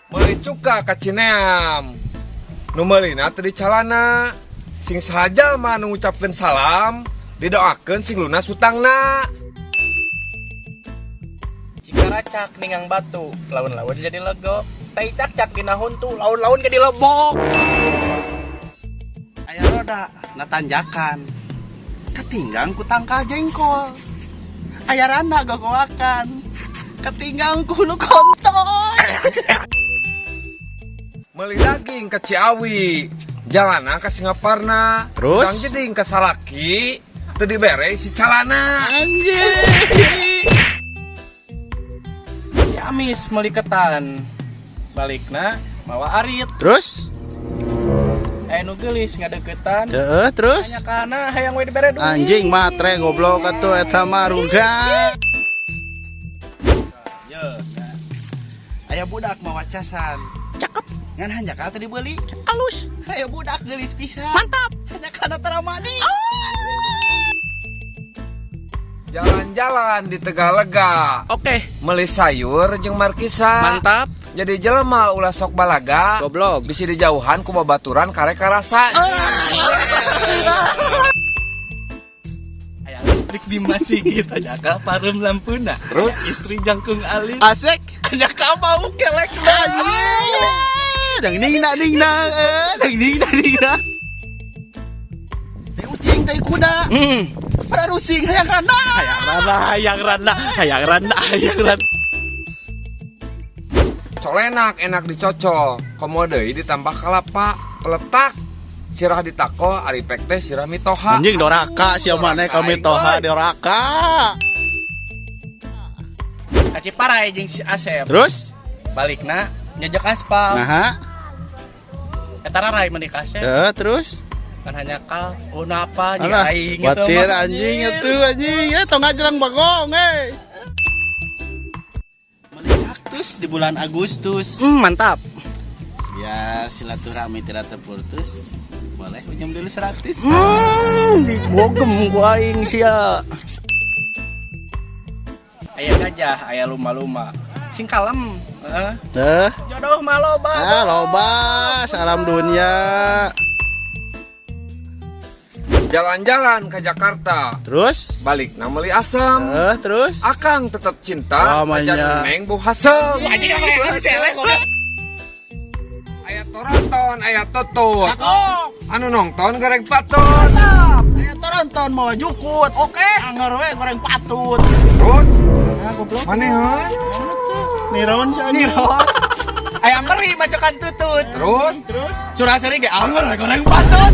Meuli cuka ka Cineam. Nu meulina teu dicalana. Sing saha mah nu ngucapkeun salam, didoakeun sing lunas hutangna. Cikaracak ninggang batu, laun-laun jadi lego. Tai cakcak dina huntu, laun-laun jadi lebok. Aya roda na tanjakan, katinggang ku tangkal jengkol. Aya randa gogoakan, katinggang ku hulu kontol. Meuli daging ke Ciawi, jalana ka Singaparna. Terus? Kang jeding ka salaki, teu dibere si calana. Anjing. Ciamis meuli ketan. Balikna mawa arit. Terus? Aya nu geulis ngadeukeutan. Heeh, terus? Hanjakana hayang we dibere duit. Anjing, matre, goblok atuh eta mah ruga. Yo, aya budak mawa casan. Cakep. Ngan hanjakal teu dibeli. Alus. Aya budak geulis pisan. Mantap. Hanjakalna tara mandi. Jalan-jalan di Tegalega. Oke. Meuli sayur jeung markisa. Mantap. Jadi jelema ulah sok balaga. Goblok. Bisi dijauhan ku babaturan karek karasa. Aya listrik di masjid, hanjakal pareum lampuna. Terus? Istri jangkung alit. Asik. Hanjakal bau kelek. Anjing. Dang ning nang ning nang eh, dang ning nang ning nang. Tai ucing, tai kuda. Pada rusing hayang randa. Hayang randa, hayang randa, hayang randa, hayang randa. Colenak enak dicocol. Komo deui ditambah kalapa, peletak. Sirah ditako, ari pek teh sirah mitoha. Anjing, doraka sia maneh ka mitoha, doraka. Ka Ciparay jeung si Asep. Terus? Balikna nyejek aspal. Nah, Eta rarai meni ka Asep. ya, terus? Kan hanjakal, oh napa jeung Alah, aing gitu batir mah. Anjing itu anjing, ya tong ngajerang bagong eh. Meuli kaktus di bulan Agustus. Mantap. Biar silaturahmi tidak terputus. Boleh pinjam dulu 100? Dibogem ku aing sia. Aya gajah, aya lumba-lumba. Sing kalem, heeh. Teh. Jodoh mah loba. Ah, loba, salam dunia. Jalan-jalan ke Jakarta. Terus? Balik meuli asem. Eh, terus? Akang tetap cinta, Oh, manya. ajan neng bu hasem. Anjing, apa yang seleh kok. Aya toronton, aya tutut. Cakep. Anu nonton goreng patut. Aya toronton mawa jukut. Oke. Anger we goreng patut. Terus Ah, goblok. manehan. Niron si anjing. Aya meri macokan tutut. Terus Terus? Suraseri ge anger we goreng patut.